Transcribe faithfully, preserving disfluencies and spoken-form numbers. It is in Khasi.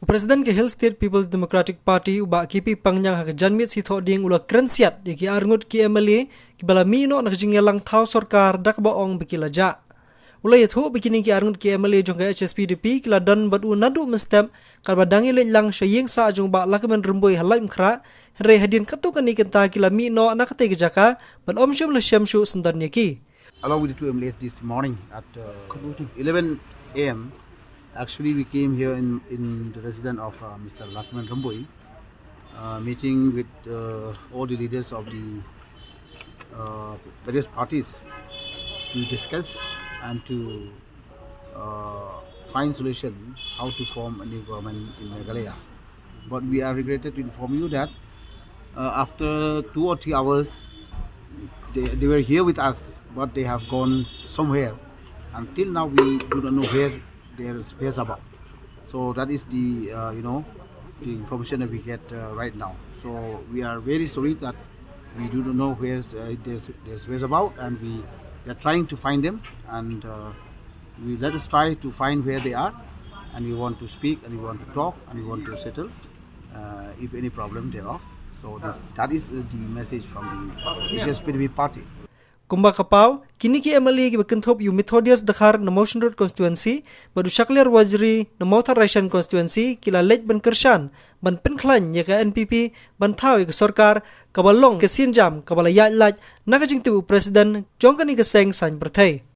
U President ka Hill State People's Democratic Party, u Bah K P Pangngiang, ha ka janmiet sngi Thohdieng u la kren siat ïa ki arngut ki M L A kiba la mih noh na ka jingïalang thaw sorkar da kaba ong ba ki la jah. U la ïathuh ba kine ki arngut ki M L A jong ka H S P D P ki la don bad u naduh mynstep katba dang ïaleit lang sha ïing sah jong u Bah Lahkmen Rymbui ha Laitumkhrah, hynrei hadien katto katne kynta ki la mih noh na katei ka jaka bad ym shym la shem shuh syndon ïa ki. Along with the two M L As this morning at uh, eleven a m. Actually, we came here in, in the residence of uh, Mister Lahkmen Rymbui, uh, meeting with uh, all the leaders of the uh, various parties to discuss and to uh, find solution how to form a new government in Meghalaya. But we are regretted to inform you that uh, after two or three hours, they, they were here with us, but they have gone somewhere. Until now, we do not know where their whereabouts. So that is the uh, you know the information that we get uh, right now. So we are very sorry that we do not know where's uh, there's there's whereabouts, and we are trying to find them, and uh, we let us try to find where they are, and we want to speak, and we want to talk, and we want to settle uh, if any problem thereof. So this, that is uh, the message from the H S P D P party. Kumba ka paw, kine ki M L A kiba kynthup ïa u Methodius Dkhar na Mawshynrut constituency bad u Shakliar Warjri na Mawthadraishan constituency ki la leit ban kyrshan ban pynkhlaiñ ïa ka N P P ban thaw ïa ka sorkar kaba long ka sienjam kaba la ïaid lait na ka jingtip u President jong kane ka seng saiñ pyrthei.